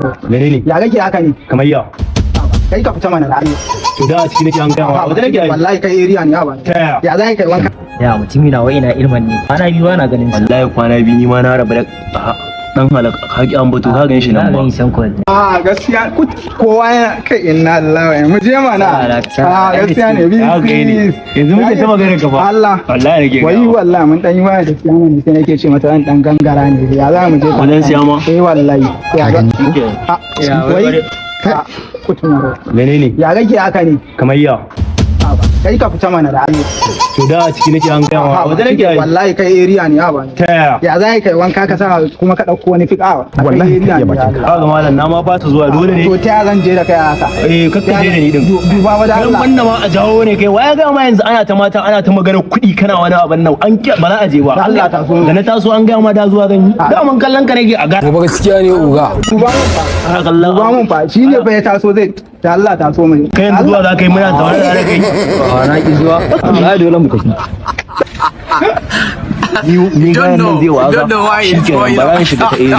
Tomorrow. Menene? Ya kake haka ne? Kamar ya? Kai, ka fita mana da Allah. To, da a ciki nake, an gaya ma wata nake ai. Wallahi kai area ne ba. Ta yaya? Ya za kai wanka? Ya mutumi na, wai ina Ilman ne? Kwana biyu bana ganin sa. Wallahi kwana biyu ni ma na rabu da dan halaka ka ki an bato ka gan shi nan Na ba. ganin shan kwal. A gaskiya kowa yana kai, inna lillahi, mu je mana. A gaskiya ne bi. Ya kai ne. Yanzu muke ta magana ka fa. Allah. Wallahi nake Wai gaya ma. wallahi mun dan yi waya da siyama ne, sai nake ce mata zan dan gangara ne, ya za mu je? Wajen siyama? Eh wallahi. Ya ga Shikenan. A wai a kutumaro. Menene? Ya kake haka ne? Kamar ya? Kai, ka fita mana da Allah. To, da a ciki nake, an gaya ma wata nake ai. Wallahi kai area ne ba. Ta yaya? Ya za kai wanka ka sa kuma ka dauko wani fiƙa? Wallahi ka iya bakin ka. Kaga malam, na ma fasa zuwa, dole ne. To, ta ya zan je da kai haka? Eh, kakka je da ni din. Duba wa da Kan Allah. wanda ma a jawo ne kai, waya ga ma yanzu ana ta mata, ana ta magana kuɗi, kana wani abin nan, an ki ba za a je ba. Da Allah ta so. Da na taso an gaya ma da zuwa zan yi. Daman kallon ka nake a ga. Gobe gaskiya ne uga. Duba mun fa. Ana kallon. Duba mun fa, shi ne fa ya taso zai, da Allah ta so mai. Kai, yanzu zuwa za ka yi, muna zaune da kai. A na ki zuwa. Wallahi dole mu tafi. Ni ga nan zai waga. Shikenan, ba za shiga ta area.